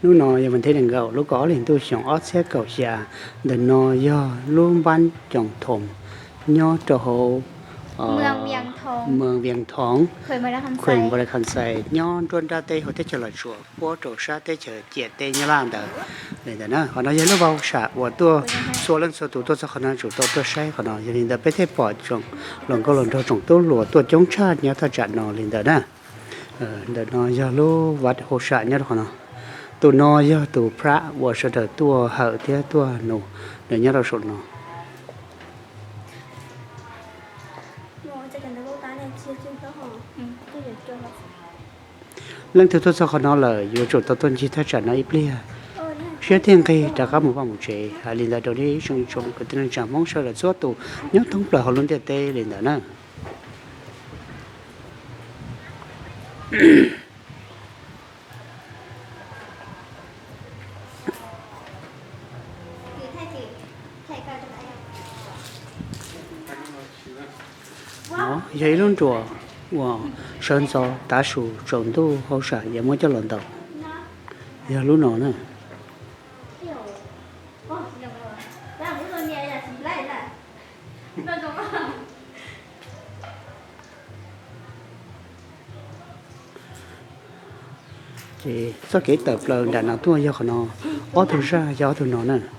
Hnub no yog vas thib nees nkaum lub kaum ob hlis ntuj xyoo ob txhiab kaum xya. Ntawm no yog lub npab coos thoom nyob rau hauv Moos Vias Thoov, khuem Npau Las Khas Xais, nyob nruab nrab teb hauv teb chaws Los Tsuas puab rau sab teb chaws ciam teb Nyab Laj ntawd. Li ntawd na, qhov no yog lub vaj hauj sam uas tuaj txhua leej txhua tus tuaj txog qhov no tsum tau tuaj saib qhov no. Yog li ntawd peb thiaj pom tsoom hluas nkauj hluas nraug tsoom tub hluas tuaj coob tshaj nyob thaj tsam no li ntawd na. Ntawm no yog lub vaj hauj sam nyob rau qhov no. Tus no yog tus phram uas sawv daws tuaj hawm thiab tuaj nug, nws nyob rau saum no. Leej twg tuaj txog qhov no lawm yuav tsum tau tuaj ncig thaj tsam no ib pliag, siab thiaj nqig rov qab mus vaj mus tsev. Hais li ntawd rau nej ib tsoom kwv tij neej tsa Hmoob sawv daws txhua tus nyob thoob plaws hauv lub ntiaj teb li ntawd na. Yog ib lub nruas uas sawv ntxov tav su tsaus ntuj hauj sam yuav muab coj los ntaus, yog lub no na. Ces txoj kev tawm plaws nram no tuaj yog qhov no, ob tug zaj yog ob tug no na.